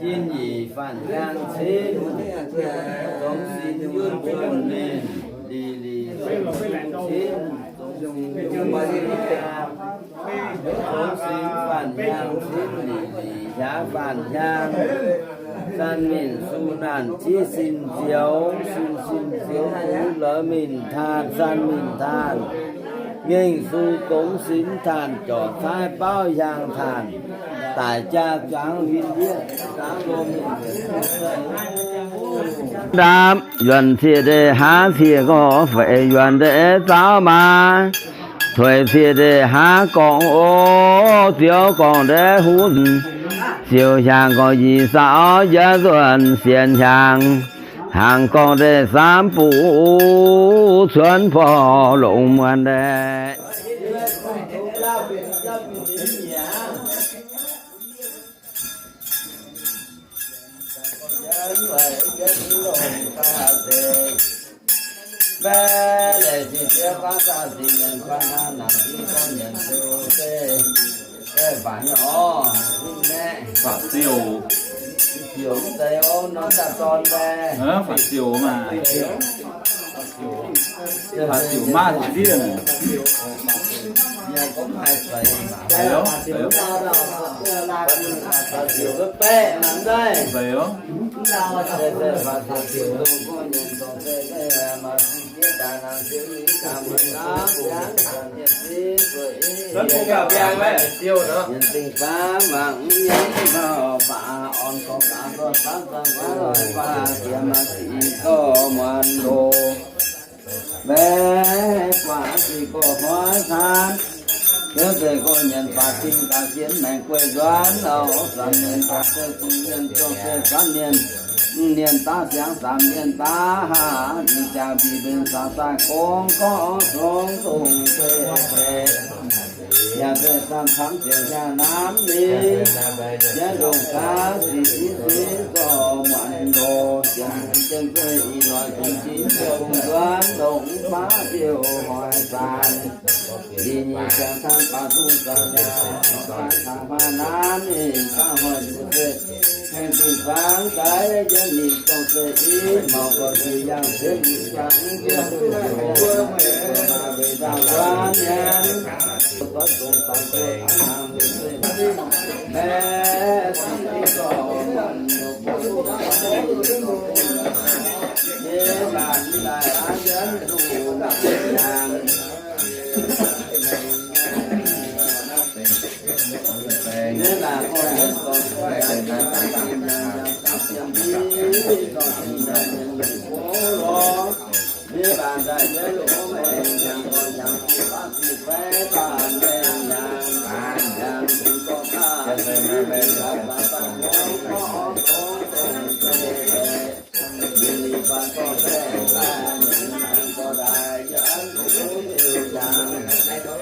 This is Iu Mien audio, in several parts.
Jin yic faanh hiaang cin, zongx sin yun cuonv ninh, lih lih zongx sin cin, zongx sin faanh hiaang cin, lih lih hiaav faanh hiaang. San minc su naanc ziv sin nzioux, sin sin nzioux bungx lorz minc taanh, san minc taanh. Ngaengh su gongx sin taanh, jorc caaiv baauv hiaang taanh, daic jaa zuangx huin ndiev, zaangv lomh. Ndaapv yuonc ciex ndeic hlaax ciex gorx feix yuonc ndeic zaauv maa, tueix ciex ndeic hlaax gorngv o, ziouv gorngv ndeic huv, ziouc hiaangx gorngv yie saauv jaav nzuonx sienx hiaangx, hnaangx gorngv ndeic saamv buc cuonv porv longc muonc ndeic. Faatv ziouc, faatv ziouc maah. Faatv ziouc maaih ndiev. Faatv ziouc, faatv ziouc. Nzunc dingh faav mangc yiem baac orn gorx gaax zorqv faav zangh faav lorh faav jiex maaih sic zorqv muonz loz. Mbaeqv guaax sic gorx hnoi caan, ziouv deix gorx nyanc baac zingh daaih sienx maengc guei nzuonx auv, samx mienh daaih se zingh mienh zorqv se samx mienh, mienh daav siangx samx mienh daav haav, ninh jaa mbic mbenc caux daaih gorngv gorngv zongx dongh se Yaac se samx camv ziouc yaac namx ninh, yaac ndongc gaax sic i sic zorqv muonz loz, jienv jienv zueih ih loix zunc jinx ziouc nzuonx ndongc baav ziouc hoic zaanc. Ninh nyei ziangh hnangv baac duqv zanc yaac caux maaih namx ninh daav hoic zuqc se Hengh dingh fangx daaih jienv ninh dongh se i maux gorx-youz yangh jienv ninh jangx jienv duqv maaih weic ndaauv nzuonx nyanc. Doix dongh dangx duqv hnangv weic se mbaeqv sic zorqv muonz loz bun nyei laanh daaih aav jienv duqv nyanc.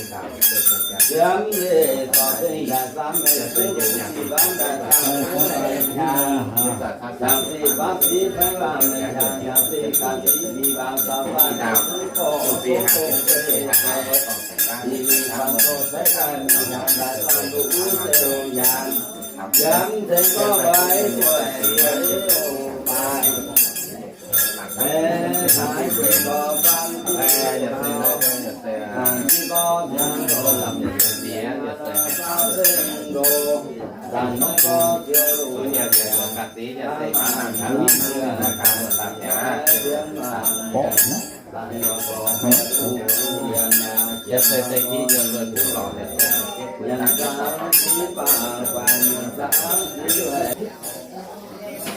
Yiem leiz zorc zengv daaih samv meih duqv luv, fih mbaamv daaih samv duqv meih qangx, yangh fih baav fih fai waac meih qangx, yangh fih ganh fih fih waac caux faanh daaih duqv gorngv duqv dongh fei deix, i fih fanh doz ceix daaih meih qangx daaih samv duqv wuov se loz nyanc. Yiem ceng gorngv loix gueic feix oc baac.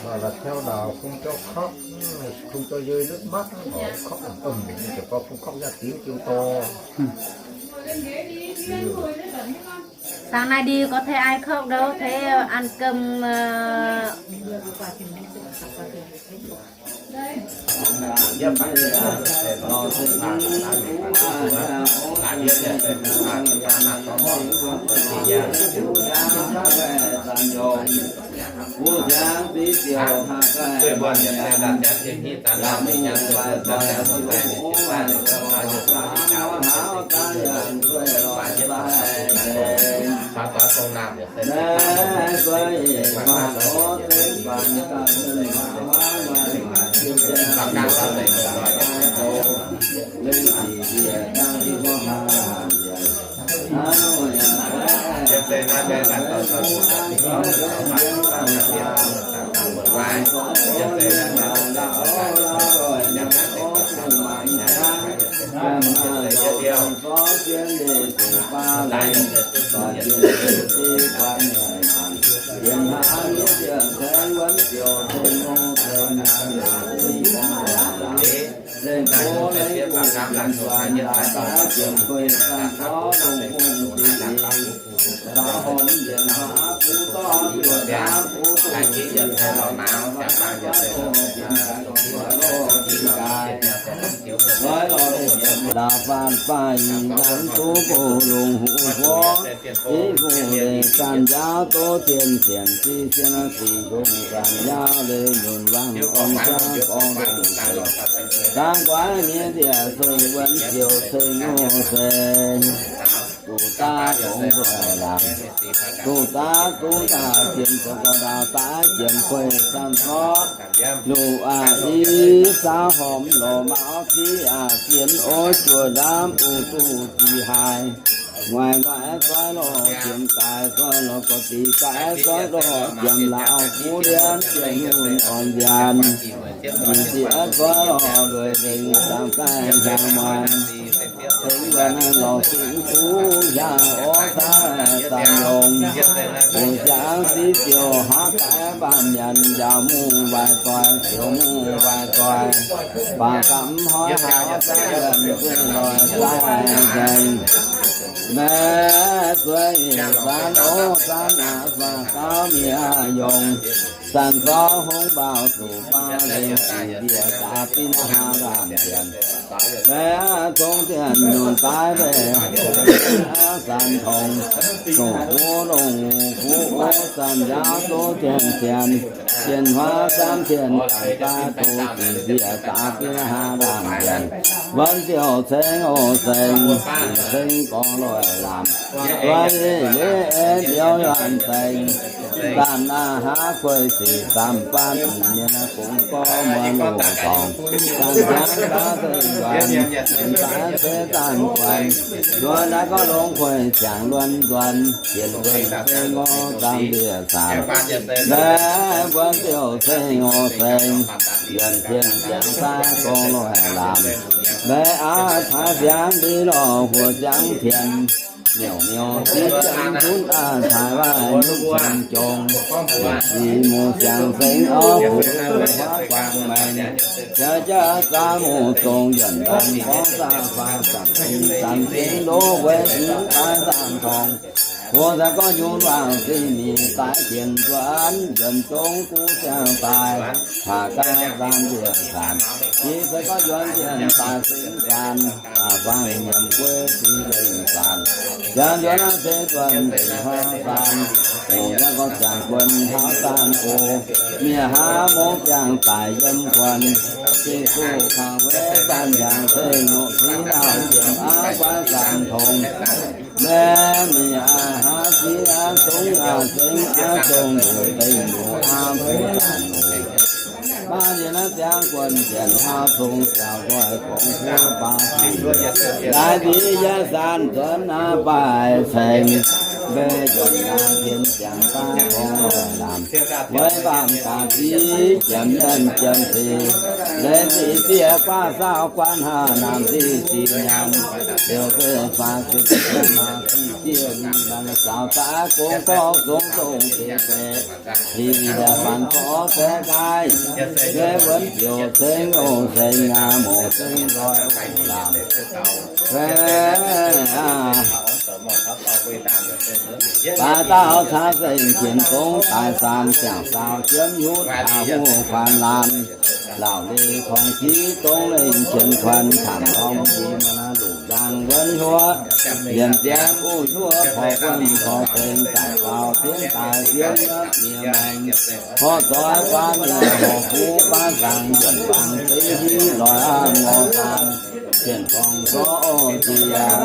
Maaih la'biauv laauc bun gauh korqv, bun gauh yie lutv maqv, korqv domh, ziouc gorngv bun korqv yaac diuv jiu dorh. Sáng nay đi có thấy ai khóc đâu, thấy ăn cơm, ờ, Đa phan fai yi nangv duqv go longx huv fo, i fu leiz zanc njaaux duqv zien zienc, si sien sic ndongc zanc njaaux leiz nyunc wangc gorn jaav gorngv dongh dangh guaix mienh ndiev seng wuonv ziouc ceng oc seng. Duqv daav dongh nzueic lamh, duqv daav duqv daaih zien zoux gau ndau daaih jiemx kuei samv zorqv. Luqv aqv, i saauv hormh lorz maux ziqv aqv, sienx oix zuqc ndaamv uv duqv zih haaix. Nguaaic nguaaic zoih lorh jiemx daaih, zoih lorh gorx diqc daaih, zoih lorh jiemx laauh kuv ndienv, jiemx nyunc orn nziaanx. Diex zoih lorh lueic nzengc, zaangc daaih hnyangx muonz. Tengx wuonh lorz singx zuqv hiaangx orv daaih zanc longx. Bungx siangx siqv ziouc haav gaix mbaanh nyanc, njaaux mungh waaic zoih, ziouc mungh waaic zoih. Baac gamh hnoi haaix zanc yaac zuqc lorz daaih nzengc. Maiv zueiz zanc orv zanc aqv, faah gauv mienh yongc. Zanc zorqv hongx mbaaux zuqc baav lengh, ziqc ndie daaih binh hnangv ndaamv-nzienh. Maiv zongx dienh nyunc daaih mbaeqc, zanc tongx, dongh huv longx huv, zanc njaaux duqv dienh zienx, dienh huaav samv dienh daic daaih doz ziqc ndie daaih binh hnangv ndaamv-nzienh. Wuonv ziouc ceng oc seng, ceng gorngv loic lamh. Duqv leiz aeqv, nziouv yuonh seng, zanc naaiv haav kuei sic samv batv mienh naaiv gongx gorngv muonz loz dorngx, zanc jangv daav zengc yuonh, daaih se zanc guan, yuonh naaiv gorngv longx kuei ziangx luonx nzuonx, sienx luonx se ngorc zaangc ndie-saanc. Maiv wuonv ziouc ceng oc seng, yuonh tien ziangx daaih gorngv loic lamh. Maiv aqv, taaix ziangx ndie lorh huoc ziangx tien, miuc miuc ziqv ziangx zunv aqv, taaix waaic nitv ziangx jongx, ziqc ziqc muc ziangx sengx orv, huoc huaav guangc maengx, jaav jaav zaav muc zongx yuonh ndanc gorngv zaah faang zanc zingh zanc zingh ndoqv weic nzunc daaih zanc tongx. Hoz zanc gorngv nyunc wangc zingh mic daaih jienv nzuonx, yuonh zongx guv ziangx daaih, haac gaanv zanc ndie-saanx. Ih se gorngv yuonh dienh daaih singx zanc, faang nyiemc gueiv zingh nzengc zanc. Janx yuonh naaiv se nzuonx nzengc hnangv zanc, hungh yaac gorngv ziangx guon hnangv zanc gox. Mienh hnangv mouv ziangx daic yiem guon, zingh zuqc kangx weic zanc hnyangx se ngoqc zingh naaic nyiemc aqv guaaiv zanc tongx. Maiv mingh aqv, hnangv zingh aqv, zungv aqv, zengx aqv, zongh luc dengh luc aqv, mbuo zanc luc. Baav yie naaiv ziangx guon zienc hnangv zong ziangx nzoih gongx huv baav zingh. Laaix ndie yie zanc nzuonx naaiv baaix ceng, mbe yuonh naaiv tien ziangx daaih gorngv loic lamh. Weic baamh gaax ziqv jiemx mienh jiemx seix, leiz ziqc dieh guaav saauv guan haav naamh ziqc ziqc nyanc, liuz se faah ziqc ziqc maah ziqc dieh mingh mangc zaux daaih gong gorngv zong zong deix deix, deix daaih faanh gorx zaeqv nqaai, maiv wuonv ziouc ceng oc seng aac, mouz ceng nzoih lamh. Baac dauh caa zengc qiemx zong daaih saanh ziangh saau jienv nyutc aqv, huv kuanx laanh, lauh leiz korngx jiv dongh lengh qiemx kuanx, tanc dorng mbuo mbuo naaiv lungh ndang wuonv huoqv, yienc ziangx buv huoqv, porv wuonv porv zengx daaih gauh jienv daaih jienv nyuotv mienh maengx, horpc doix guaan yaac horpc huv baav zaangc, yuonc wangc deix hiv loix aqv ngorc zaangc. Cien-Gorngv zorqv jiex,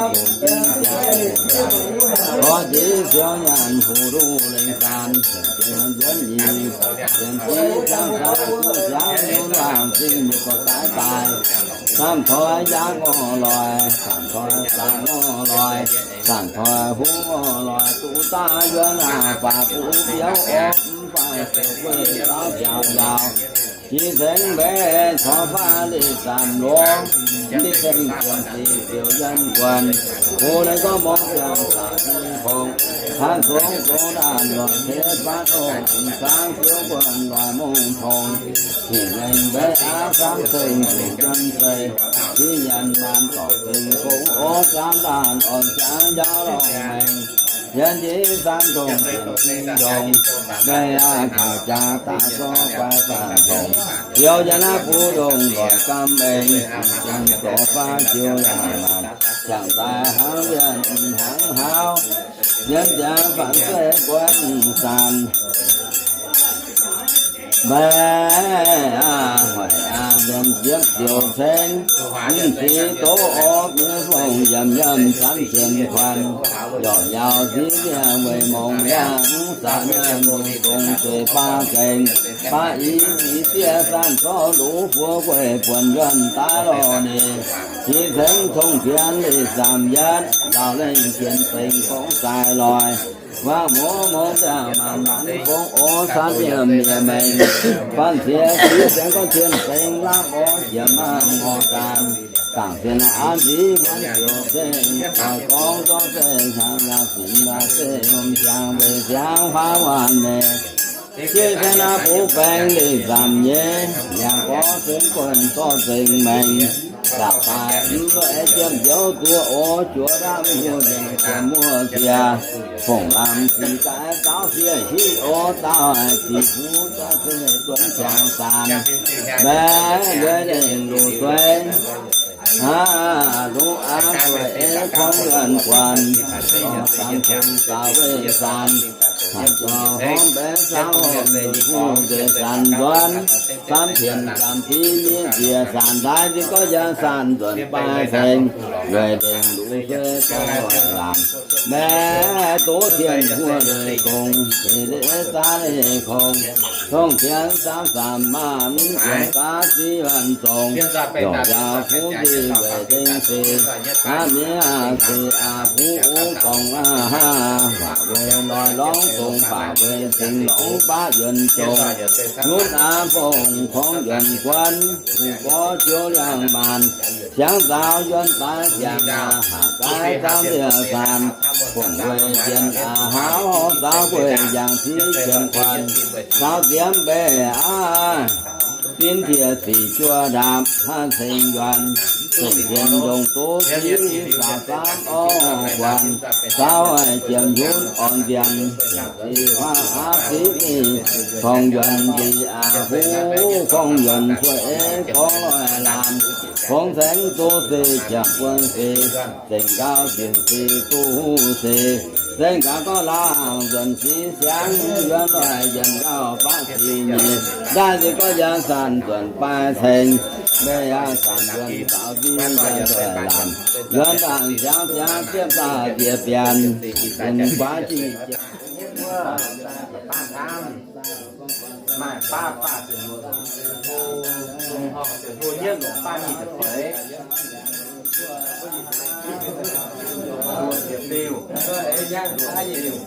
Gorngv jiex Ziouv nyanc hu duqv lengh daan, nzuonx nyic, nzuonx jiex ziangh daaih duqv ziangx yungz laangh zingh nyei gorx daaih daaih, samv toi yaac ngorc loic, samv toi zaqc ngorc loic, samv toi huv ngorc loic, duqv daaih yuonx aqv, baac bun biouv orv mv baac ziouc gueiv zaux ziaux njaaux. Jiex cengx mbenc corc faah leih zamc lorz, jiex cengx zienc zic ziouc yienh guonc, go leiz gorngv mongh ziangh daaih mingh fongc, hnangv zongx zongx ndaanh lorz teix baav dorh, zungv zaangv ziouv guonc loic mongh tongx, cingx lengh mbenc aqv, samv cengx ziouc yienh zeih, jiex yienh maanc dorc cengx gong orv, zaangv ndaanh orn ziangx njaaux lorngh maengx, yienh jiex zanc ndongc zienc zingh ndongc, mbenc aqv, kaux jaax daaih zorqv guai zanc ndongc, biouv yienh aqv, buv ndongc loic gamh eix, zengc zorqv faah jiu yaac maanc, ziangh daaih hnangv wienh hnangv hauv, yienh ziangx faanx zeiv guonv zanc. Mbaeqc aqv, hoic aqv, mbienv ziepv ziouc ceng, mv sic doqv orv miev fongc, yiem yiem zanv cien kuanx, yauh yauh ziv miev weic mongh yangh, zanc miev mbuo dongh zueiz baav zengc, baav i i diev zanc zorqv lux fuov gueiv buonc yuonh daaih lorh ninh. Jiex cengx cong-jienv leih zamc yietv, laauh lengh jien bengx gorngv daaih loic, wangc muoz mongh ziangh maanc maanc fongc orv, caanv yiem miev mengh, faanv siex siex ziangx gorngv cien bengx lapv orv, jiex maanc ngorc gaanv, dangc cien an ziv maanc ziouc ceng, doic gorngv zorqv zeiv hnyangx yaac fingx yaac zeiv lomh ziangx weic ziangx huaav waanc mengh. Jiex cengx naaiv butv baengx leih zamc nyei, yangh gorngv ceng guonc zorqv zengx maengx, daaih daaih mv luoqc jiem nziouv duqv orv, juoz ndamv huoqv nzengc jiem muoz ziex, fongc lamh sic daaih daauv fiev hiv orv, daauv haic ziqc fuqv zaqv zeiv duonv ziangx zanc, mbaeqc nduov lengh luc suei, aav, luqv aav sueih ei korngv yuonh guanc, zanc cong zaux weih zanc, zanc zaux hormv mbaeqv saauv hormv nzuonx fuqv nzueic zanc nzuonx, samv pienx zanc div miev njiec zanc ndaaih nziex gorngv yaac zanc nzuonx baaix ceng, weic lengh luc suei gorngv loic laanh, mbaeqc doqv tien huoqv leiz gong, leiz zaav leiz kong, tongv jienv samv zanc maanc nzuonx gaav ziv yuonh zongc, yauh yaac fuqv nziex weic dengv seix, aav miev aav seix aav fuqv uv gorngv aav haav, waac weic loic lorngx dongz, waac weic cingx lorngx baav yuonx zongc, nutv aav fongc korngv yuonx guonv, hu gorx ziouv liangx maanc, siangx zaux yuonx daaih ziangx aav, haac daaih zaangv ndiev zanc, fongc weic jienh aav hauv, zaaux gueic yangh ziv jienh kuanx, caux ziemx mbeix aav, binv tiex ziqc juov ndaapc hnangv ceng yuonx, ceng jienh ndongc doz ziv, zaaux zaangv orv guanc, zaaux haic jienh hunv orn nziangx, ziqc huaav aav ziv mingh, korngh yuonx njiec aav huv, korngh yuonx cuotv ei gorngv loic laanh, fongx cengx doz seix jangx buonc seix, zengc nqaaux jiex seix duqv huv seix, zengc nqaaux gorngv laangh nzuonx sic siangx, yuonx loic yienc nqaaux baqv sic nyic, ndaaih nziex gorngv yaac zanc nzuonx baaix ceng, mbeih yaac zanc nzuonx daaux nziv yuonx loic laanh, yuonx ndaangc ziangx ziangx ziepv daaih nziex bienx, yienx guaav jic jienx maaih baav faah ziepc luoqc, longc horngc ziepc hlo nyietv longc baav nyic ziepc feix, luoqc ziepc diuh, luoqc ziepc diuh,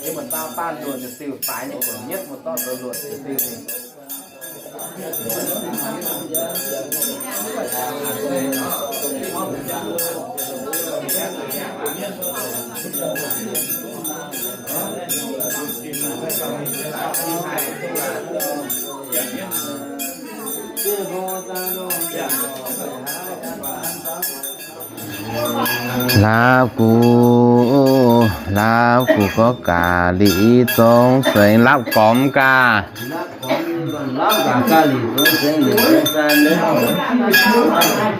yie muoz-dauh baav luoqc ziepc diuh faix nyei buonc nyietv muoz-dauh zoux luoqc ziepc diuh. Laapv gu, laapv gu gorngv gaax liqc zong sengx, laapv gormx gaax.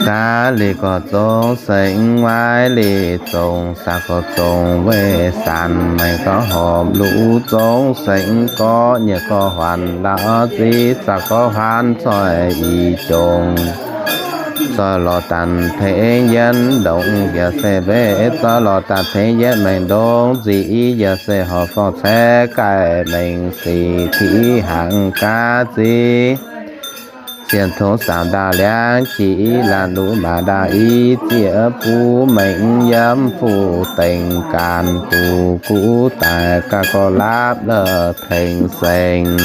Gaax liqc gorx zong sengx, waaiv liqc zong, saax gorx zong weih sanc, maengx gorx horpc luc zong sengx, gorx nyieqc gorx huaanc laauv ziv, zaqc gorx huaanc coiv i jongc. Zorqv lorz daaih tengx yietv ndongc yaac se mbev, zorqv lorz daaih tengx yietv maengx ndongc nzic, yaac se horpc forng caeqv gaih maengx sic, tiqv hnaangx gaav ziv, sienh tongx saamc ndaauh liangv jiex, laanh luv maac ndaauh i zieqv buv, maengx yiem fuqv dengx gaanv guv guv daaih, gaanv gorx laapv la'tengx sengx.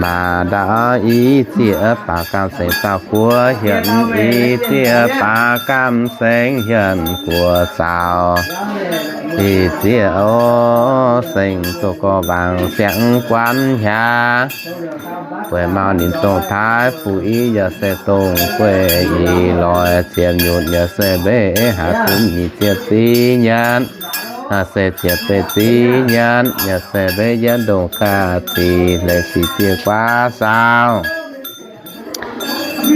Maac ndaauh i zieqv baac gaamv sengx zaauh guoqv hietv, i zieqv baac gaamv sengx hietv guoqv zaauh. I zieqv o, sengx doqc gorx mbaangc siang guanv hiaangx, weic mau ninh dongh taaix fuqv i yaac se dongh gueiv i loix ziepc nyutc yaac se mbev haaix zunv nyic ziepc ziv nyanc, haaix se ziepc betv ziv nyanc yaac se mbev yietv ndongc gaav zic, leiz sic zieqv guaav saauv.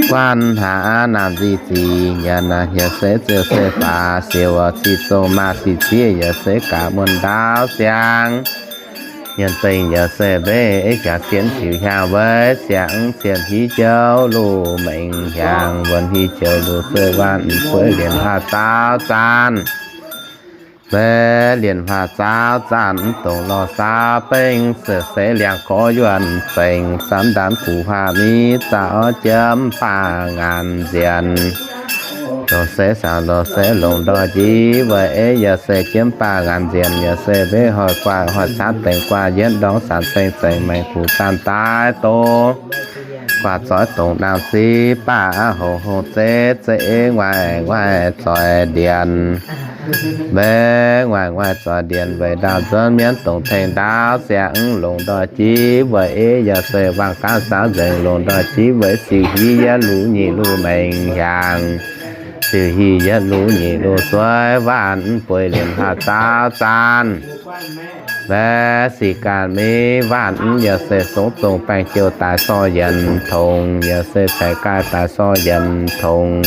Guanv haaix naamh nzic zic nyanc, yaac se ziouc se faaux siouc ciqv zongh maah sic zieqv yaac se gaax muonh ndaauv siang. Nyanc dengh yaac se mbev jaax zien ziux hiaangx weic siangx ziepc hiv jouv luh maengx hiaangx, wuonh hiv jouv luh se waanc bueiv lienc hlaax zaauv zaanc. Mbev lienc hlaax zaauv zaanc dongh lorh saauv bengv se se liangx gorx yuonh zengx, zanv ndaanv guv huaav mi zaauv jiemv baah ngaanc nzienx. Longc se saanc longc se longc ndorh njiv weic yaac se jiemv baah ngaanc nzienx, yaac se mbev hoic guaax hoic caatv dengx guaax yietv ndorngx saanc ceng zengx maengx guv zaanc daaih dongh guaax zoix dongh naamh sic baac hongx hongx zeiv zeiv nguaaic nguaaic zoix ndienx. Mbev nguaaic nguaaic zoix ndienx weic ndaauv nzuonx mienv dongh tengx ndaauv siangx longc ndorh jiv weic yaac se wangc gaanv saauv nzengc longc ndorh jiv weic siuc hiv yietv luv nyic luh maengx hiaangx, siuc hiv yietv luv nyic luh sueiv waanc bueix lienc hlaax zaauv zaanc. Mbev sic ganh mingh waanc yaac se songv zongh baengh jouh daaih sorh yienx tongx, yaac se caiv gaaih daaih sorh yienx tongx,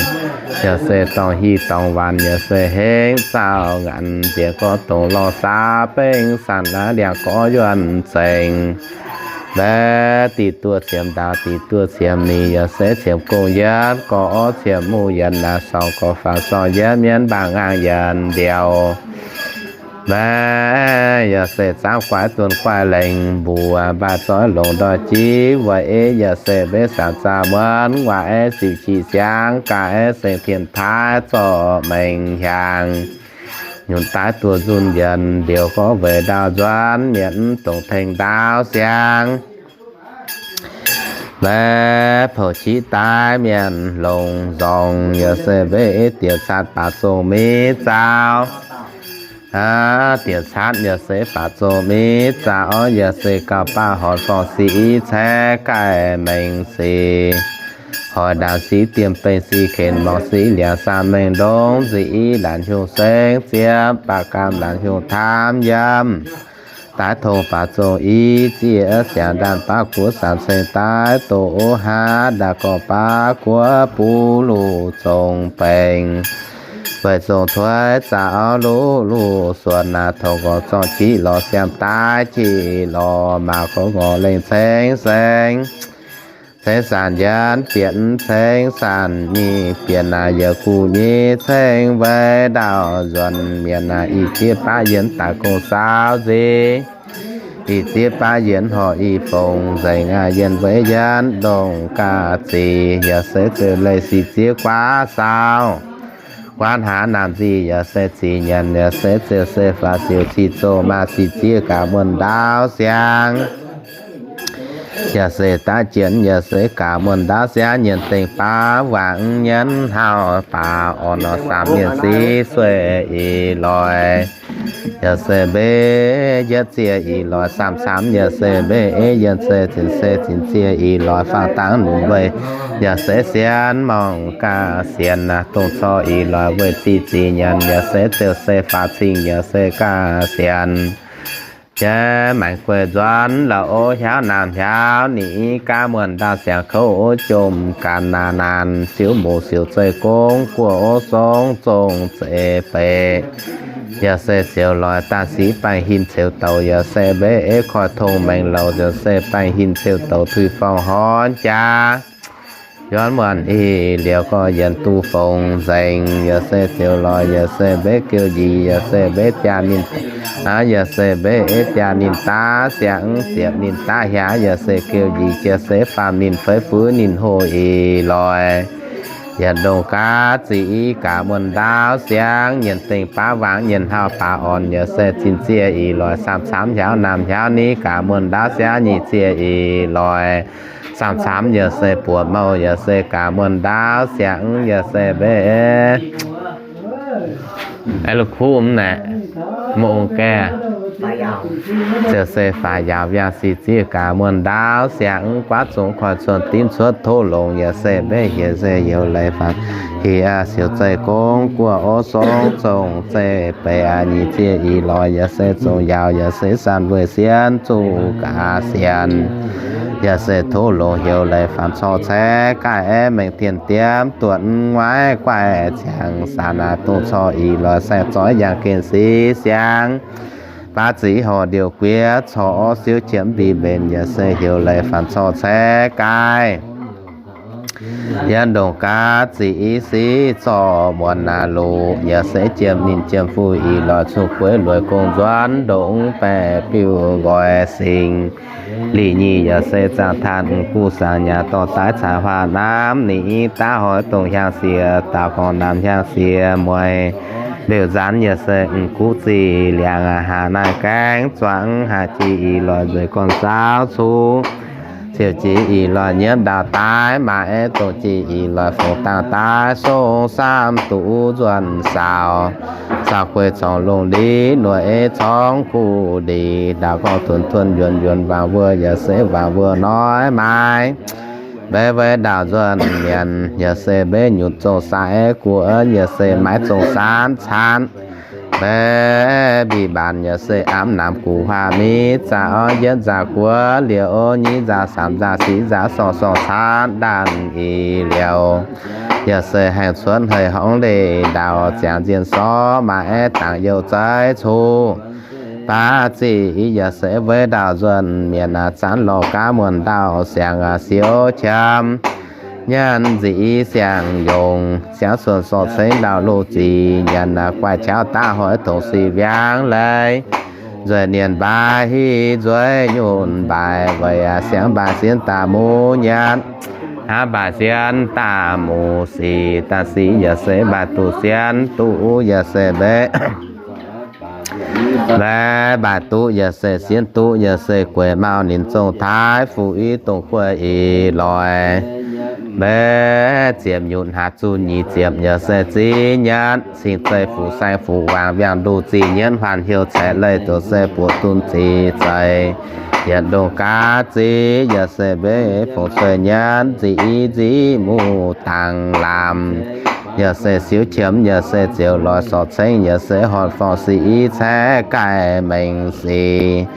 yaac se dorngh hiv dorngh waanc, yaac se hengv zaauh ngaanc nzienx gorx dongh lorh saauv bengv saanc laaix liangx gorx yuonh zengx. Mbev diqc duoqv ciemx ndaauv diqc duoqv ciemx nyic, yaac se ciemx gong yietv gorx ciemx muv yienx naaic sorng gorx faaux sorng yietv mienv mbaangh ngaangh yienx ndiouh. Mbev yaac se zaamv guaix dunh guaix lengh mbuox mbaih zoih longc ndorh jiv weic yaac se mbev saanc zaah muonv nguaaic siuc qiex siangx gaax seng tien taaix zorqv maengx hiaangx. Nyunc daaih duoh nzunh yienx ndiouh gorx weic ndaauv nzuonx mienv dongh tengx ndaauv siang. Mbev pouc qiex daaih mienh longx nzorngx yaac se mbev diex caatv baac zongh mi zaauh. Diex caatv yaac se baac zongh mi zaauh, yaac se gauh baav horpc forng sic i caeqv gaih maengx sic, hoic ndaanx sic diemh bengh sic kenx morngx sic liangx saah mengh ndongx nzic i laanh hiuv sengx ziepc baac gaamv laanh hiuv taamv yiem. Daaih tongx baac zongh i zieqv siangx ndaanh baav guoqv saamv ceng daaih doqc o haav ndaanh gorngv baav guoqv buv luc zongh baengc, weic zongh tuix zaauv luv luc suonx naaic tongx gorx zorng jiv lorz siang daaih jiv lorz maaz gorx ngorc lengh ceng seng. Ceng saanc yienx bietc ceng saanc nyic bietc naaic yaac guv nyei ceng weic ndaauv nzuonx mienv naaic i zieqv baav yienx daaih gong saauv nzengc. I zieqv baav yienx horc i fongc nzengc aqv, yienh weic yienx ndongh gaax zic yaac se ziouc leih sic zieqv guaav saauv. Guaav hnangv naamh nzic yaac se zic nyanc yaac se ziouc se faaux siouc cic zouh maaz sic zieqv gaax muonh ndaauv siang. Yaac se daav jienx yaac se gaax muonh ndaauv siang, nyienz dengh baav wangc nyienz hlauv baac orn nor saamx mienh sic sueih ih loix. Yaac se mbev yietv zieqv ih loix saamx camv, yaac se mbev yienh se zinc se zinc zieqv ih loix faaux dangv lunc weih. Yaac se sienx mangc gaax sienx dongh corc ih loix weih ziqc ziqc nyanc, yaac se ziouc se faaux cing, yaac se gaax sienx. Jiex maengx gueiv nzuonx la'o hiaauv naamh hiaauv nyic gaav muonh ndaauv siangx kouv jomc ganh naanc naanc, siouv muc siouc zeih gong guoqv o song zong zeix beic. Yaac se ziouc loix daaih sic baengh hin ceux douc, yaac se mbev koiv tong maengx louc, yaac se baengh hin ceux douc tuix forng horn jaax. Yuonh muonc ih liouh gorx yienx duqv fongc nzengc, yaac se ziouc lorz, yaac se mbev geu njiec, yaac se mbev jaa ninh, yaac se mbev jaa ninh daav siang, ziepc ninh daav hiaangx, yaac se geu njiec jiex se faam ninh feix fuix ninh hoh ih loix. Yietc ndongh gaav zic i gaax muonh ndaauv siang, nyienz dengh baav wangc, nyienz hauh baav orn, yaac se zinh ziec ih loix, saam-caamv hiaauv naamh hiaauv ni gaax muonh ndaauv siang, nyic ziec ih loix, saam-caamv yaac se buoqc mouh, yaac se gaax muonh ndaauv siang, yaac se mbev Aa, la'kuqv mv naaic, mv ong gaeqv, ziouc se faaux yaauc mbiangh sic zieqv gaax muonh ndaauv siang, guaav zongx koiv cuotv dimv cuotv tov longx, yaac se mbev hieh se heuc leiz faanx hieh siouc zeih gong guoqv orv song zongh zeih beic nyic zieqv ih loix, yaac se zongh yaauc, yaac se sanh weih sienv zuqc gaax sienx, yaac se tov longx heuc leiz faanx corc ceix gaih aeqv, mengh dienh diemv duotv nguaiv guaih ciangx saanx naaic dongh corc ih loix saeng zoix yangh gen sic siang, baav zic horc ndiouh guiev corc orv siouv qiemx mbic mbenc, yaac se heuc leiz faanx corc ceix gaih. Yietc ndongh gaav zic i sic zorqv muonc naaic luqc, yaac se jiem ninh jiem fuqv ih loix cuqv gueix lueic gong nzuonx ndongx baeqc biuv nqoi singx. Lih nyic yaac se zaangh tatv guv saangx nyaah dorh daaih caaix huaah namv, ninh i daav hoiz dongh hiaang siex daaux gorngv namx hiaang siex mueiz. Mbeux nzaanx yaac se guv zic liangx aac, haac naaiv gaengh zuangx haac jiex ih loix nzueic gorn saauv cuqv. Ziouc jiex ih loix nyiemv ndaauh daaih maaiz dongh jiex ih loix fongc dangh daaih song saamv duqv nzuonx saaux. Saaux gueix corngh longh ndiev nueic ei corngh kuv ndiev ndaauh gorngv tuonx tuonx yuonx yuonx wangc wuov yaac se wangc wuov noic maaiz. Mbev weic ndaauv nzuonx mienh yaac se mbev nyutc zongh sai guoqv yaac se maiv zongh saanv caanv. Mbev mbic mbaanc yaac se amv namx guv huaav miv zaqc orv yietv nzaqc guoqv liouh nyeiv nzaqc samx nzaqc sic nzaqc sorc sorc caanv ndaanh ih liouh. Yaac se haengh cuotv hei horngz leih ndaauv ziangx nzienh sorv maaiz dangc youh zeiv cuqv. Baav zic yaac se weic ndaauv nzuonx mienh aac, zanv lorh gaav muonh ndaauv siangx aac, siouv qiemx nyanc nzic siang yongc siangx suonc sorc cengx ndaauv loz zic nyanc aac, guaix qaqv daav hoiz dongh sic mbiangx leiz. Nzueic nienc mbaaix hiv nzueic nyunc mbaaix weic aac, siangx mbaaix sienx daaih muv nyanc, hnangv mbaaix sienx daaih muv sic, daaih sic yaac se mbaaix duqv sienx duqv yaac se mbev Mbev mbaih duqv yaac se sienx duqv yaac se gueix mau ninh zongh taaix fuqv i dongh guoqv ih loix. Mbev ziepc nyutc haaix zuqc nyic ziepc yaac se ziv nyanc cing zeiv fuqv saeng fuqv waangc mbiaangx nduqc zinh nyienv huaanh heuc caeqv leih doqc se buoqc dunh zinh zeiv. Yietc ndongh gaav ziv yaac se mbev fongc cueiv nyanc nziv nziv muv dangx lamz. Yaac se siouv qiemx yaac se ziouc loix sorc cengv yaac se horpc forng sic i caeqv gaih mengh sic.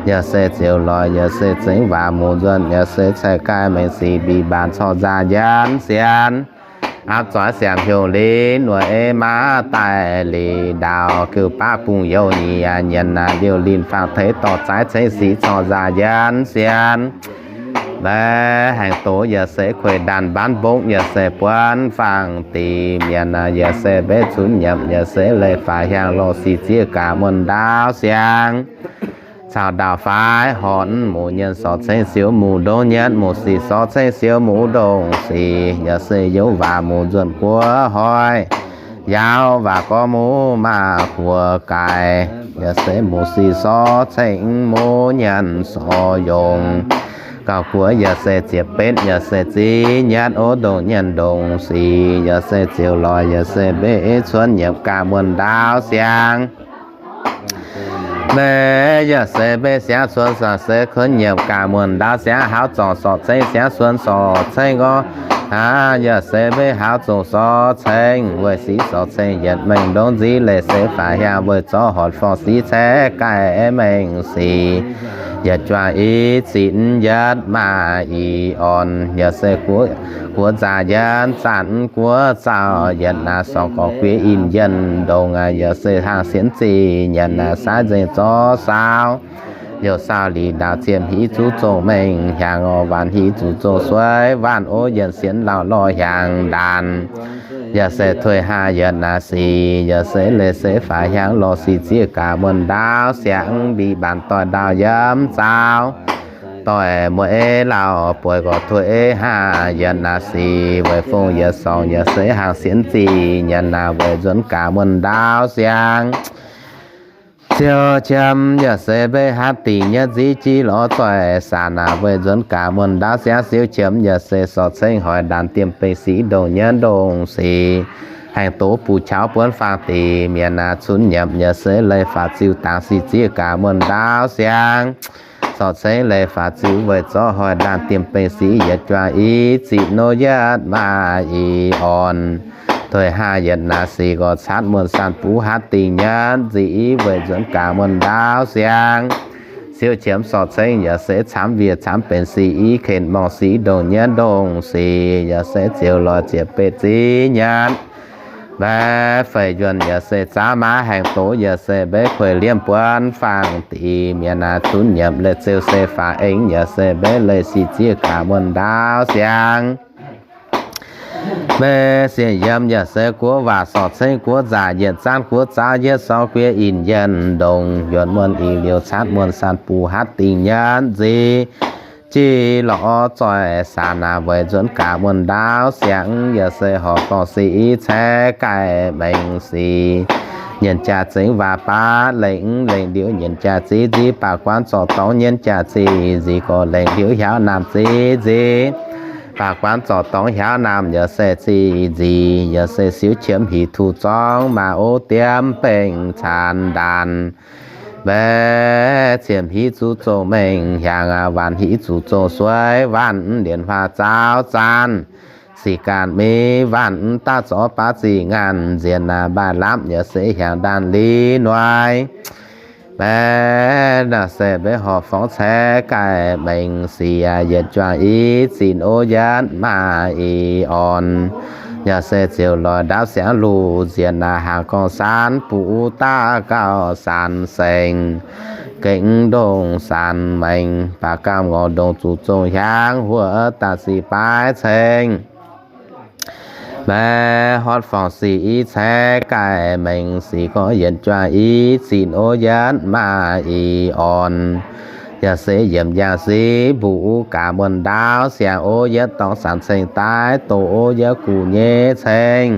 Yaac se ziouc loix yaac se zengv waac muv nzuonx yaac se caeqv gaih mengh sic mbic mbaanc corc nzaax njienv sienx. Apv zoix siamv hiuv lin wuov ei maav daaih lih ndaauv gux baav bungx youh nyic nyienx naaic liouh linh fangx teix dorh zaaiv cengv sic corc nzaax njienv sienx. Mbev haengh doz yaac se kueiv ndaanh mbaanv mbongv yaac se buonv fangx dix mienh yaac se mbev cunx nyiemc yaac se leih faix hiaangx lorh sic zieqv gaax muonh ndaauv siang. Caux ndaauv faix horpc muv nyienx sorc cengv siouv muv ndongc nyienx muv sic sorc cengv siouv muv ndongc sic yaac se youv waac muv nzuonx guoqv hoic. Yaauv waac gorngv muv maah guoqv gaaix yaac se muv sic sorc cengv muv nyienx sorc yongc. Gauh guoqv yaac se ziepc betv yaac se ziv nyienx ov ndongc nyienx ndongc sic yaac se ziouc loix yaac se mbev cuotv nyiemc gaax muonh ndaauv siang. Mbev yaac se mbev siangv cuonx sorc se kuonx nyiemc gaax muonh ndaauv siangv hauv zorc sorc cengv siangv cuonx sorc cengv gorngv, aa, yaac se mbev hauv zongc sorc cengv weic sic sorc cengh yietc mengh ndongc nziv leiz se faix hiaangx weic zorqv horpc forng sic caeqv gaih mengh sic. Yietc juangc i zitc yietv maah i orn yaac se guoqv nzaax yienv zanc guoqv zaux yietc naaiv sorng gorx guiev in yienh ndongc yaac se hnaangx sienx zinh nyanc naaiv saiv nzengc zorqv saauv. youc saauv lic ndaauv ziepc hmz zuqc zongh mengh hiaangx oc, waanc hmz zuqc zongh suiv waanc oc, yietc sienx lauh lorh hiaangx ndaanx. Yaac se tuix haa yietc naaiv sic, yaac se leiz se faix hiaangx lorh sic zieqv gaax muonh ndaauv siangx mbic mbaanc doic ndaauv yiem zaaux. Doic muoz-eiv lauh bueix gorx tuix haa yietc naaiv sic, weic fong yietc sorngx yaac se hnaangx sienx zingh nyanc naaiv weic nzuonx gaax muonh ndaauv siangx. Ziouv qiemx yaac se mbeix hatc dingc nyei nziv jiv lorz zoih saanc naaiv weic nzuonx gaax muonh ndaauv siangx. Ziouv qiemx yaac se sorc cengv hoic ndaanx diemh bengx sic ndongc nyei ndongc sic, haengh doz buqv qauv buonv faang dingc mienh naaiv cunx nyiemc yaac se leiz faaux ziux dangx sic zieqv gaax muonh ndaauv siangx. Sorc cengv leiz faaux ziux weic zorqv hoic ndaanx diemh bengx sic yietc juangc i zinh nor yietv maaih i orn. Tuix haa yietc naaiv sic gorx catv muonh sanc buv hatc dingc nyei nziv weic nzuonx gaax muonh ndaauv siangx. Ziouv qiemx sorc cengv yaac se camv wiev camv benx sic i, kenv morngh sic ndongc nyei ndongc sic yaac se ziouc lorz ziepc betv ziv nyei. Mbaeqc feix yuonh yaac se zaqv maav haengh doz yaac se mbeix kueix liemh buonv faang dingc mienh naaiv cunx nyiemc leiz ziouc se faaux aengx yaac se mbeix leiz sic zieqv gaax muonh ndaauv siangx. Mbaeqc sienx yiem yaac se guoqv waac sorc cengv guoqv nzaac yietc zaanv guoqv zaauv yietv sorng guiev inh yienh ndongc yuonx muonh ih liouh catv muonh sanc buv hatc dingc nyei nziv jiv lorz zoih saanc naaiv weic nzuonx gaax muonh ndaauv siangx. Yaac se horpc forng sic i ceix gaih mengh sic, nyienc jaax zengx waac baav lengc, lengc liuz nyienc jaax ziv nziv, baac guanv zorc dorngx nyienc jaax ziv nziv gorx lengc liuz hiaauv naamh ziv nziv, baac guanv zorc dorngx hiaauv naamh yaac se ziv nziv. Yaac se siouv qiemx hic tuh zorngv maaih ov diemv bengx caanx ndaanx. Mbaeqc ziepc hmz zuqc zongh mengh hiaangx, waanc hmz zuqc zongh suiv waanc, lienc huaah zaauv zaanv sic ganh mingh waanc, daav zorqv baav zingh ngaanc nzienx, maaih lamh yaac se hiaangx ndaanx li noic. Mbaeqc naaiv se mbeix horpc forng ceix gaih mengh sic yietc juangc i zinh ov yietv maaih i orn. Yaac se ziouc lorz ndaauv siangx luc nzienx, naaiv hnaangx gorngv saanv buv daav gauh saanv seng, gengh ndongc saanv mengh, baac gamh ngorc ndongc zuqc zongh hiaangx huoqv daaih sic baaix ceng. Mbaeqc horpc forng sic i ceix gaih mengh sic gorngv yietc juangc i zinh ov yietv maaih i orn. Yaac se yiemc yangh sic mbuo gaax muonh ndaauv siangx ov yietv dorngx saanv ceng daaih doqc ov yietv guv nyei ceng.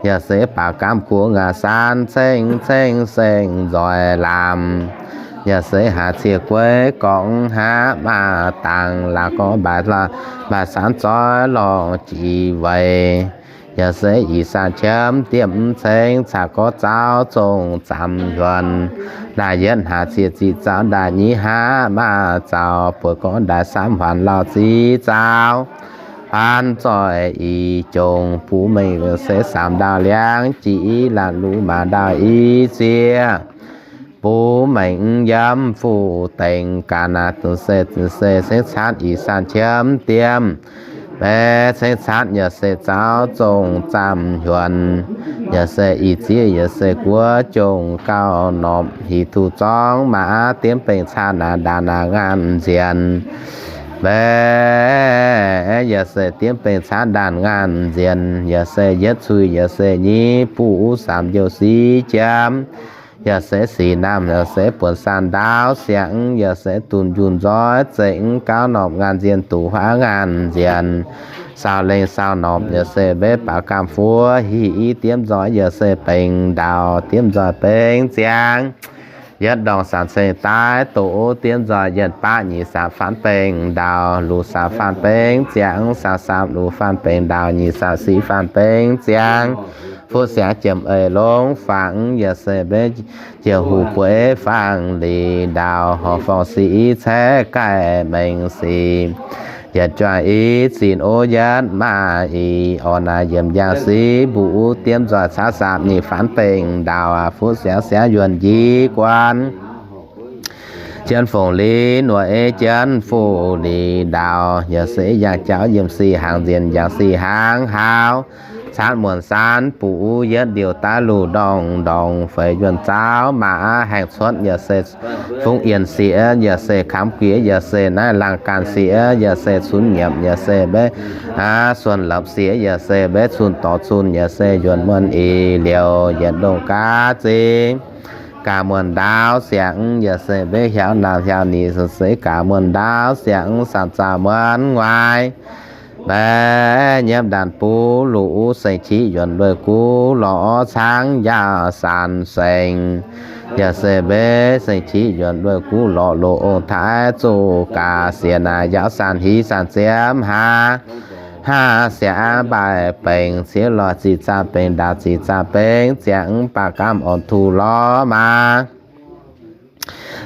Yaac se baac gamh guoqv ngaanc saanv ceng ceng seng nzoih lamz. Yaac se haaix ciex gueix gorngv haav maaih dangx laaix gorngv mbaaix saanv zoih lorngh jiex weic. Yaac se ih saanv qiemx diemv ceng caqv gorx zaauv zongh zaamc yuonx. Ndaaih yietv haaix ciex ziqc zaauv ndaaih nyeic haav maaih zaauv buoz gorngv ndaaih samv huaanx lauh ziqc zaauv. Huaanx zoih ih jongc buv mengh se saamv ndaauh liangv jiex i laanh luv maaz ndaauh i ziex. Buv mengh yiem fuqv dengx ga'naaiv se se cengx caatv ih saanv qiemx diemv. Mbaeqc cengx caatv yaac se zaauv zongh zaamc yuonx. Yaac se ih ziex yaac se guoqv jongc gauh norm hic duqv zorngv maaih diemv bengx caatv naaiv ndaanv naaiv ngaanc nzienx. Mbaeqc yaac se diemv bengx caatv ndaanv ngaanc nzienx. Yaac se yietv cuiv yaac se nyeic buv saamv youh sic jiem. Yaac se sic naamh yaac se buonc saanv ndaauv siangx. Yaac se dunh njunh nzoih zengx gauh norm ngaanc nzienx duqv huaav ngaanc nzienx. Saau lengh saau norm yaac se mbeix baac gamh fuov hic i diemv nzoih yaac se bengx ndaauh diemv nzoih bengx ziangx. Yietv ndorngx saanv ceng daaih doqc diemv nzoih yienx baav nyic saamv faanv bengx ndaauh, luc saamv faanv bengx ziangx, saamv saamv luc faanv bengx ndaauh, nyic saamv sic faanv bengx ziangx. Fuqv siangx jiem eix longx fangx yaac se mbeix jiem huv bueix faang lic ndaauh, horpc forng sic i ceix gaih mengh sic. Yietc juangc i zinh ov yietv maaih i orn naaiv yiem yangh sic mbuo diemv nzoih caatv saamv nyic faanv bengx ndaauh, fuqv siangx siangx yuonh njiec guanh. Jienv fongc lic nuoz ei jienv fuqv lic ndaauh, yaac se yangh jauv yiem sic hnaangx nzienx, yangh sic hnaangx haaux. caatv muonc saanv buv yietv ndiuh daaih luh ndorngx ndorngx feix yuonh zaauv maac haengh cuotv yaac se fungx yienh sieqv yaac se kamx guiex yaac se naaiv laangh gaanh sieqv yaac se cunx nyiemc yaac se mbeix suonx lopc sieqv yaac se mbeix cun dorh cun yaac se yuonh muonh ih liouh yietc ndongh gaav zingh. Gaax muonh ndaauv siangx yaac se mbeix hiaaux naamh hiaaux nyic se gaax muonh ndaauv siangx saanc zaah muonh nguaaiv. Mbaeqv nyiemv ndaanh buv luqc seng-qiv yuonh lueic guv lorz cangv yaac saanc seng. Yaac se mbeix seng-qiv yuonh lueic guv lorz loz ong-taaix zuqc gaax sienx naaic yaauv saanc hiv saanc ziepv hlaax, hlaax siangx mbaaih bengx ciev lorz ziqc zaah bengx ndaauh ziqc zaah bengx ziangx baac gaamv orn tuh lorz maah.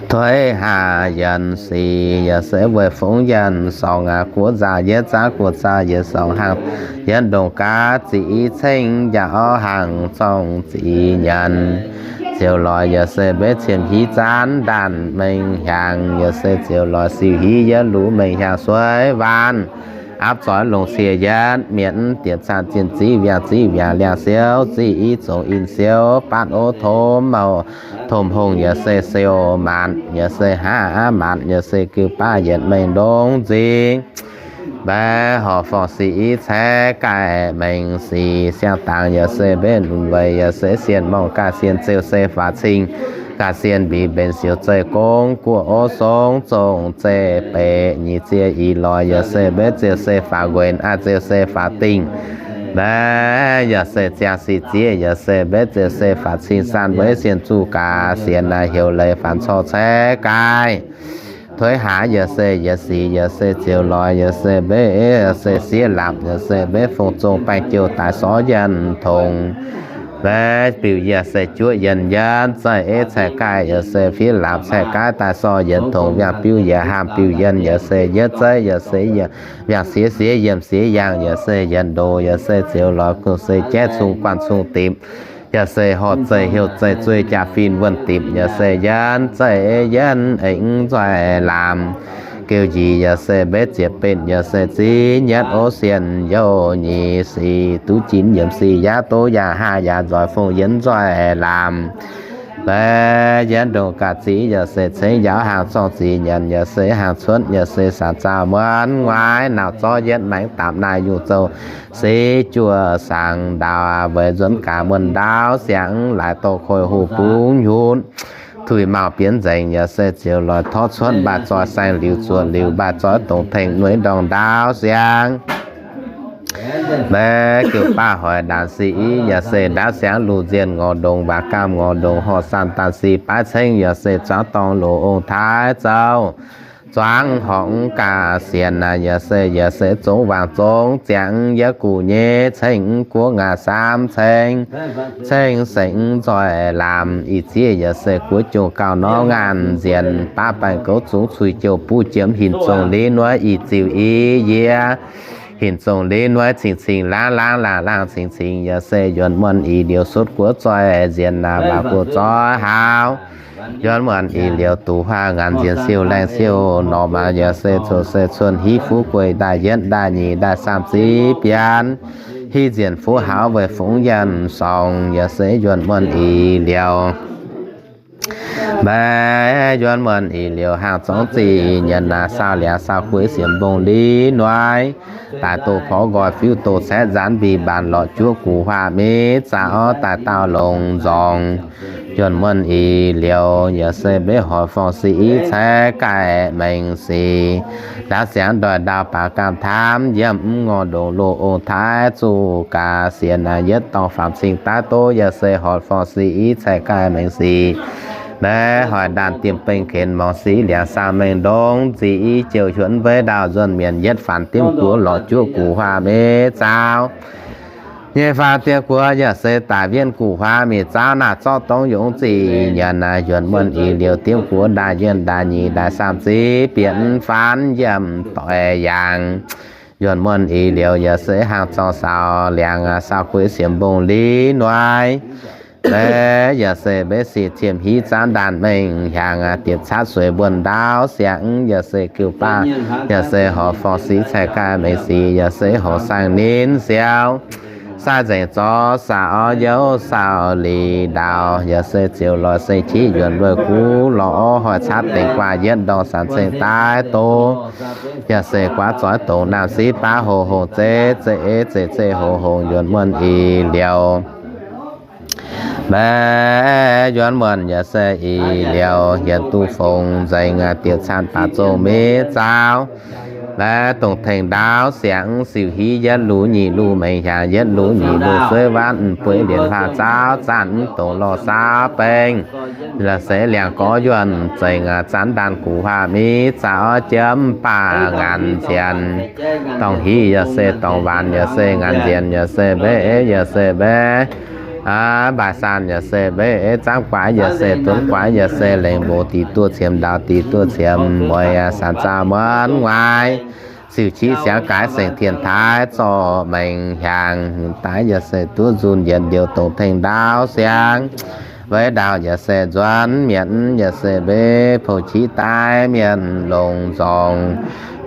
Tuix haac yienh sic yaac se weic fungx yienh sorngx aqv, guoqv nzaah yietv zaah guoqv zaah yietc sorngx hnangv. Yietv ndongh gaav ziqc ceng njaaux hnangv zorng ziqc nyanc. Ziouc lorz yaac se mbeix ciem hiv zaanv ndaanh mengh hiaangx yaac se ziouc lorz siuc hiv yietv luqc mengh hiaangx sueiv waanc. Aapv zoix longc cie yietv mietc diepc caan zinh ziv wiangh ziv wiangh liangh siouv ziv i zongc in siouv baatv ov tomv mouh tomh hongh yaac se siou maanc yaac se haav maanc yaac se geuh baav yietc mengh ndongx nzingh. Mbaeqv horc forng sic i ceix gaih mengh sic siang dangx yaac se mbenc weic yaac se sienh morngh gaax sienh ziouc se faaux cing gaax sienh mbix mbenc siouc zeih gong guoqv ov song zongh zeih beic nyic ziex ih lorz yaac se mbenc ziouc se faaux nquenc aqv ziouc se faaux dingh. Mbaeqv yaac se ziangh sic zieqv yaac se mbenc ziouc se faaux cing saan mbuo sienh zuqc gaax sienh naaic heuc leiz faanx corc ceix gaih. Tuix haav yaac se yietc sic yaac se ziouc lorz yaac se mbenc se sieqv lapc yaac se mbenc fong zong baengh jouh daaih sorv yienh tongx. Mbaeqv biuv yaac se juoqv yienh yienv zeih ceix gaih yaac se fiev lapc ceix gaih daaih sorv yienh tongx wiangh biuv yaac haamh biuv yienh yaac se yietv zeiv yaac se wiangh sieqv sieqv yiemh sieqv yaangh yaac se yienh ndoh yaac se ziouc lorz kungx se jaiv cung guanh cung dipc. Yaac se horc zeih heuc zeih zueih jaa-fin wuonh dipc yaac se yienv zeih yienv aengx nzoih laamc. Geuh njiec yaac se mbenc ziepc betv yaac se ziv nyetv ov sienh youh nyic sic duqv jinx yiemc sic yaav doz yaac haah yaac nzoih fongc yienv nzoih laamc. Mbaeqv yienv ndongh gaax ziv yaac se cengx njaaux hnaangx zorng zic nyanc yaac se hnaangx cuotv yaac se saanc zaah muonv nguaaiv nauc zorv yietv maengx daapc naaiv yungh zouh se juoh saangx ndaauv weic nzuonx gaax muonh ndaauv siangx laaix dorh koiv-hoh bungx nyunc tuix mauh bienv nzengc yaac se ziouc lorz torv cuotv mbaaih zoih saeng liuz zuoqc liuz mbaaih zoih dongh tengx nueiv ndorngh ndaauv siangx. Mbaeqv geuh baav hoic ndaanc sic i yaac se ndaauv siangx luh nzienh ngorc ndongc mbaac gaamh ngorc ndongc horc saanh daanh sic baav cengx yaac se zuangx dorngh loz ong-taaix zouv zuangx horngz gaax sienx naaic yaac se yaac se zongx wangc zongx ziangx yietv guv nyei ceng guoqv ngaah saamv ceng ceng sengx nzoih laamc ih zieqv yaac se guoqv jungh gauh norm ngaanh nzienx baav baengh gouv zungx cuix jouh buv jiemx hinc zongh li nueiv ih ziuh i yie hinc zongh li nueiv cing-cing laangv laangv laangh laangh cing-cing yaac se yuonh muonh ih liouh sutv guoqv zoih nzienx naaic mbaac guoqv zoih haaux. Yuonh muonh ih liouh duqv huaang ngaanc nzienx siou laengh siou norm yaac se cuotv se cuotv hiv fuqv gueiv ndaaih yietv ndaaih nyic ndaaih saamv ziv bienv hiv nzienx fuqv haaux weic fungx yienh sorngx yaac se yuonh muonh ih liouh. Mbaeqv yuonh muonh ih liouh hnaangx zorngv zic nyanc naaic saau liangx saau gueix siemx mbong li nueiv daaih doh porv nqoi fiuv doh caeqv nzaanv mbih mbaanx lorqc juoqv guv huaav meiv zaax orv daaih daauh longx nzorngx. Yuonh muonh ih liouh yaac se mbenc horc forng sic i ceix gaih mengh sic ndaauv siangx ndoih ndaauv baac gaamh taamv yiem mv ngorc ndongc loz ong-taaix zuqc gaax sienx naaic yietv dorngh faam cing daav doz yaac se horc forng sic i ceix gaih mengh sic. Mbaeqv hoic ndaanh diemh beng kenx morngx sic liangx saah mengh ndongx zic i jouh huonv mbeiv ndaauh nzuonx mienh yietv faanx diemv guoqv lorqc juoqv guv huaav meiv zaax nyei faanx diemv guoqv yaac se daaih wienh guv huaav meiv zaax naaic zorqv dongh yungz zic nyanc naaic yuonh muonh ih liouh diemv guoqv ndaaih yienh ndaaih nyic ndaaih saamv ziv bienv faanx yiem doix yaangh. Yuonh muonh ih liouh yaac se hnaangx zorngv saau liangx saau gueix siemx mbong li nueiv. Mbaeqv yaac se mbenc sic ciem hiv zaanv ndaanh mengh hiaangx diepc catv sueix mbuonx ndaauv siangx yaac se geuh baav yaac se horc forng sic ceix gaih mengh sic yaac se horc saeng ninh siou sai nzengc zorx saauv youv saauv liuz ndaauv, yaac se ziouc lorz se qiex yuonx wuov guv lorz hoic caatv dengx guaax yietv ndorm sanx ceng daaih doz, yaac se guaav zoix dongh naamh sitv baav hoc hoc zeiv zeiv zeiv zeiv hoc hoc yuonx muonh ih liouh. Mbaeqv yuonx muonh yaac se ih liouh yienx duqv fongc nzengc, diuc caanh baac zongh miv zaaux. Mbaeqv dongh tengx ndaauv siangx siuc hiv yietv luv nyic luv mengh hiaangx, yietv luv nyic luv suiv waanv bueix lienc hlaax zaauv zanc dongh lorh saauv beng. La'seix liangx gorx yuonh zengc zanv ndaanh guv huaav miv zaaux jiemv baac ngaanc nzienx. Dorngh hiv yaac se dorngh waanc yaac se ngaanc nzienx yaac se mbaeqv yaac se mbaeqv mbaaix saanh yaac se mbaeqv zamv guaax yaac se dunv guaax yaac se lengc mboc diqc duqv qiemx ndaauv diqc duqv qiemx mueiz sanx zaah muonv nguaaiv. Siuc qiex siangx gaaix sengx tien taaix zorqv mengh hiaangx daaih yaac se duqv nzunh yienx njoux dongh tengx ndaauv siangx. Weic ndaauv yaac se nzuonx mietc yaac se mbaeqv pou qiex daaih mienh longx nzorngx.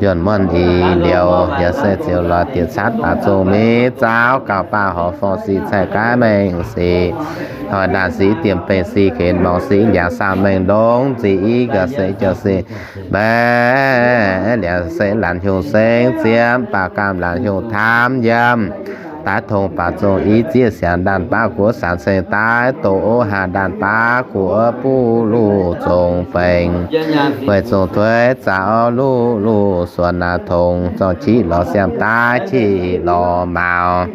Yuonh muonh ih liouh yaac se ziouc lorz diuc caatv baac zongh miv zaaux gauh baac horc forng sic caih gaaix mengh sic. Hoic ndaanh sic diemh bengh sic kenx morngx sic liangx saah mengh ndongx zic i ga'seix jauv-seix mbaeqv liangx se laanh hiuv sengx ziepc baac gaamv laanh hiuv taamv yiem. Daaih tongx baac zongh i zieqv siangx ndaanh baav guoqv sanx ceng daaih doz ov haah ndaanh baav guoqv buv luv zongh bengx. Weic zongh tuix zaaux luv luv suonx aav tongx zorngh qiex lorz siam daaih qiex lorz mauz.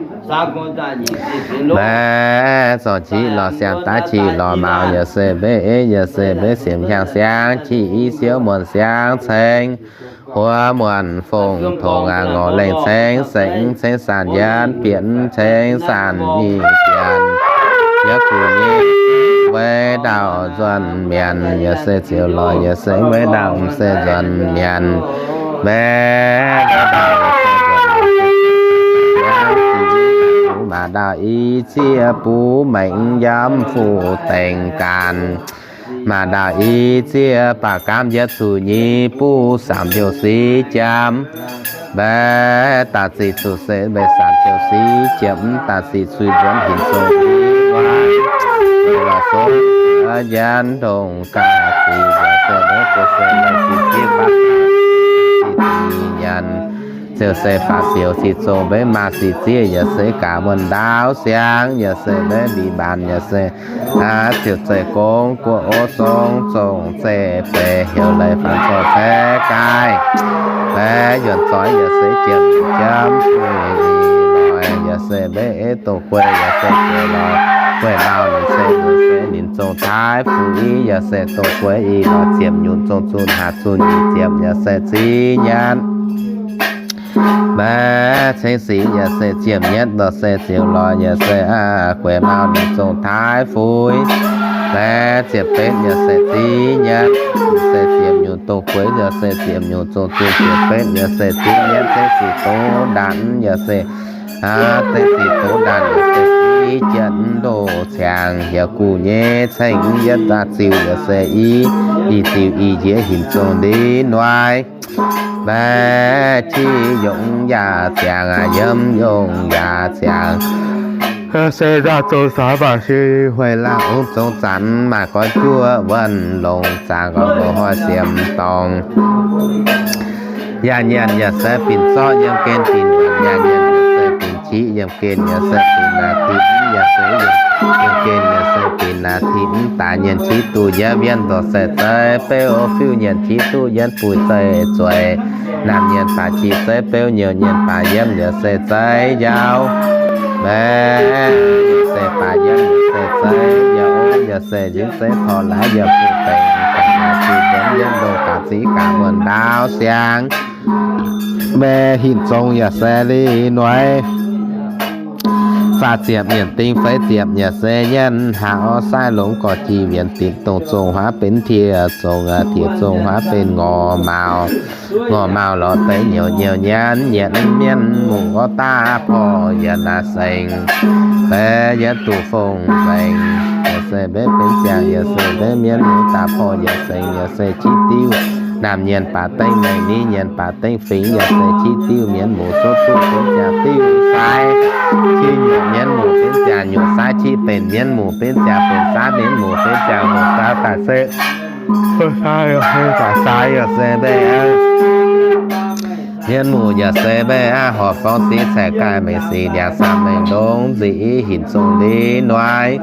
Mbaeqv zorngh qiex lorz siam daaih qiex lorz mauz yaac se mbaeqv yaac se mbaeqv siemx hiaangx siangx qiex i siouv muonh siangx ceng. Huov muonh fongc tongx aav ngorc lengh ceng sengx ceng sanc yienx bienx ceng sanc nyic bienx. Yaac guv nyei weic ndaauv nzuonx mienx yaac se ziouc lorz yaac se weic ndaauv se nzuonx mienx. Mbaeqv maac ndaauv i zieqv buv mengh yiem fu dengx gaanv. Maac ndaauv i zieqv baac gaamv yietv zuqc nyei buv saamv jouh sic jiem. Mbaeqv daaih ziqc zuqc se mbaeqv saamv jouh sic jiem, daaih ziqc zuqc nzuonx hinc zong lorz sov yienx ndongh gaax ziqc nzuonx se mbaeqv se se lorz sic zieqv baac ziqc nyanc. Ziouc se faatv zioux sic zong mbaeqv maaz sic zieqv yaac se gaax muonh ndaauv siangx yaac se mbaeqv mbic mbaanx yaac se ziouc zeiv gong guoqv ov zong zong zeiv beiv heuc leiz faanx zorqv ceix gaaih. Mbaeqv yuonc zoih yaac se jiem jiem suiv loic yaac se mbaeqv dongh gueix yaac se gueix loic gueix lauh ninh se ninh se ninh zong taaix fuqv i yaac se dongh gueix i loic ziepc nyunc zong zunh haac zunh nyic ziepc yaac se ziqv nyanc. Mbaeqv ceng sic yaac se ziepc nyetv lorz se ziouc lorz yaac se gueix lauh ninh zong taaix fuqv. Mbaeqv ziepc betv yaac se ziqv nyetv, se ziepc nyunc dongh gueix yaac se ziepc nyunc zong zunh ziepc betv yaac se ziqv nyetv ceng sic doz ndaanv yaac se ceng sic doz ndaanv yaac se i jienv ndoh ciangx yaac guv nyei ceng yietv daaih ziux yaac se i, i ziux i njiec hinc zong ndiev noic. Mbaeqv qiex yongh yaac ziangx, yiem yongh yaac ziangx. Se nzaah zong saanx maac se hueix laangh ong zong zanc maaih goiv juoqv wuonh longc zaangc nqoi mouz hnoi siemx dorngx. Yaac nyanc yaac se binc zorqv yiem gen binc, yaac nyanc yaac se binc qiqv yiem gen, yaac se binc naaic qiqv, yaac se yiem gen yaac se binc naaic qiqv daaih nyanc qiqv duqv yietv wienv lorz se zeiv beuv fiuv, nyanc qiqv duqv yietv buix zeiv zueiz. Naamh nyanc baac qiqv zeiv beuv, nyouz nyanc baac yiemv yaac se zeiv njaaux. Mbaeqv se baac yiemv yaac se zeiv njaaux, yaac se nzingv zeiv torv laaix yaac buoz-dengc, gaax naaic buoz-nzuonx yietv loh gaax ziqv gaax muonh ndaauv siangx. Mbaeqv hinc zong yaac se liuz noic. Faah ziepc nyanc ding, feix ziepc yaac se nyanc haax orv saaiv longx gorx jiex wienx dinc dongh zong huaav benx tie zong, tie zong huaav benx ngorc mauz. Ngorc mauz lorz deix nyouc nyouc nyanc nyanc mienv mungh orv daav porv yietc naaic sengx. Mbaeqv yietv duqv fong nzengc, yaac se mbaeqv benx ziangx, yaac se mbaeqv mienv mungh daav porv yietc sengx, yaac se qiex diuv Naamh nyienc baac dengv mengh, ni nyienc baac dengv fingx, yaac se qiex diuh mienh muoz cuotv duqv benx ziangh diuh sai. Qiex nyuoqc mienh muoz benx ziangh nyuoqc sai, qiex benc mienh muoz benx ziangh benc, saaiv mienh muoz benx ziangh muoz saaiv daaih se, sai yaac se mbeih aqv. Mienh muoz yaac se mbeih aqv, horpc forng sic caeqv gaaih mengh sic ndiangx saamh mengh ndongc nzic, hinc zong liuz noic.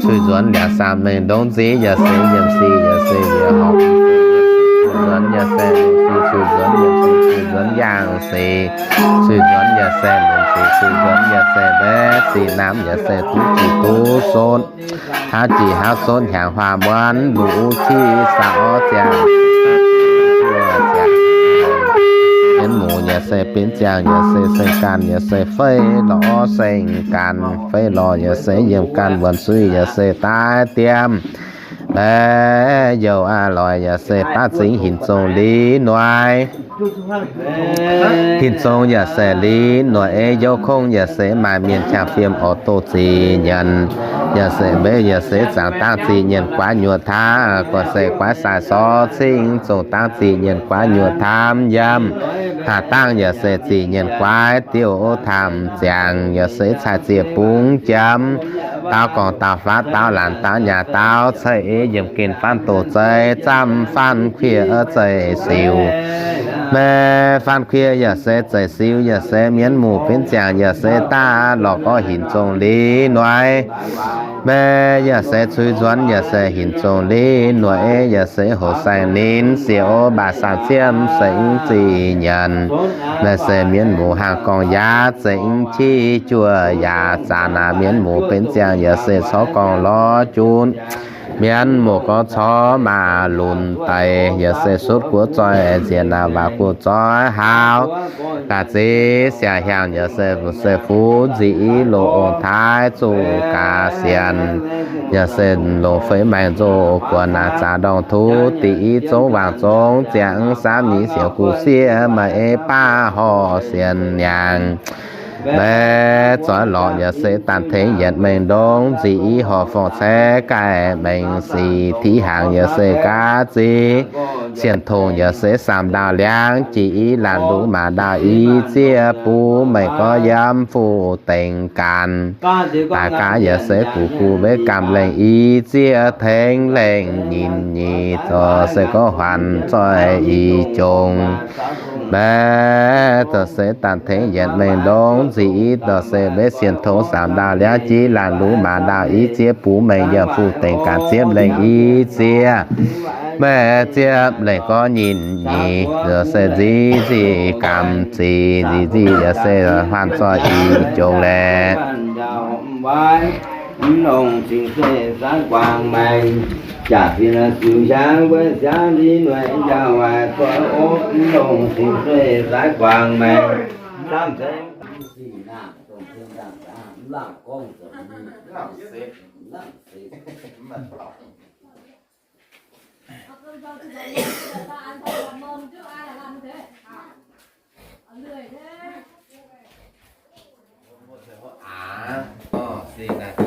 Cui nzuonx ndiangx saamh mengh ndongc nzic, yaac se nyiemc sic, yaac se njiec horpc. Cui nzuonx yaac se nyiemc sic, cui nzuonx nyiemc sic, cui nzuonx yangh sic. Cui nzuonx yaac se nyiemc sic, cui nzuonx yaac se mbeih sic, naamh yaac se duqv zuqc duqv son. Hnangv jiex hnangv son hnyangx huaax muonv, mbuo uv qiex saauv ziangh. Mienh muoz yaac se benx ziangh, yaac se seng ganh, yaac se fei lorz seng ganh, fei lorz yaac se yiem ganh, wuonc suiv yaac se daaih diemv. Mbeih youh aqv loic yaac se daav zingx hinc zong liuz noic. Hinc zong yaac se liuz noic, ei youh kongv yaac se maaih mienh qangx fiem oix doh zic nyanc. Yaac se mbeih yaac se zaangc dangv zic nyanc guaav nyuoqc taamv, gorx se guaav sai sorv cingv zong dangv zic nyanc guaav nyuoqc taamv yiem. Haac dangv yaac se zic nyanc guaav diuh taamv ziangx, yaac se cai ziec bungx jiem. Daauv gorngv daauv faatv, daauv laanh daauv nyaah, daauv cei ei yiem gen faanv doz zeiv, zamv faanv kuiv zeiv siux. Mbeih faanv kuiv yaac se zeiv siux, yaac se mienh muoz benx ziangh, yaac se daav lorz gorx hinc zong liuz noic. Mbeih yaac se cui nzuonx, yaac se hinc zong liuz noic, yaac se hoc saeng ninh siec o mbaac saanh ziemv se mv zic nyanc. Mbeih se mienh muoz hnangv gorngv yaac zengx qiex juoh yaac zaax naaic, mienh muoz benx ziangh yaac se corc gorngv lorz junc. Mienh muoz gorngv corc maaih lunx deix, yaac se sutv guoqv zoih nziex naaic, waac guoqv zoih haaux. Ga'zeix siang-hiaangx yaac se, se fuqv nzic i loz ong-taaix zuqc ga'sienx. Yaac se longc feix maengx nzoh guoqv naaic zaqc ndorngh tuv diqc i zongv waangc zongv ziangx samv nyei siouc guv siev maaih ei baav horh sienx nyaangx. Mbeih zoih lorqc yaac se daanh tengx yietc mengh ndongc nzic i horpc forng caeqv gaaih mengh sic tiqv hnaangx yaac se ga'zeix. Cien-tongx yaac se saamv ndaauh liangv jiex i laanh lungz maac ndaauh i ziex bun mengh gorx yiem fu dengx gaanx. Daaih gaax yaac se guv guv wetv gaamh lengh i ziex tengx lengh nyinh nyeic zoux se gorngv huaanx zoih i jongx. Mbeih zoux se daanh tengx yietc mengh ndongc nzic i zoux se mbeih cien-tongx saamv ndaauh liangv jiex laanh lungz maac ndaauh i ziex bun mengh yiem fu dengx gaanx ziepc lengh i ziex. Mbeih ziepc lengh gorngv nyinh nyeic zoux se nzic nzic gaamh zic nzic nzic yaac se huaanx zoih i jongx laeh. Mv longc cing sueih saaiv guangc maengx, jaax fingx ziux hiaangx wuov siangx li nueic njaaux waaic zoih opv. Mv longc cing sueih saaiv guangc maengx, samv zeiv mv sic naamh dongh cien dangh zaax mv laangh gorngv zoux mv laangh se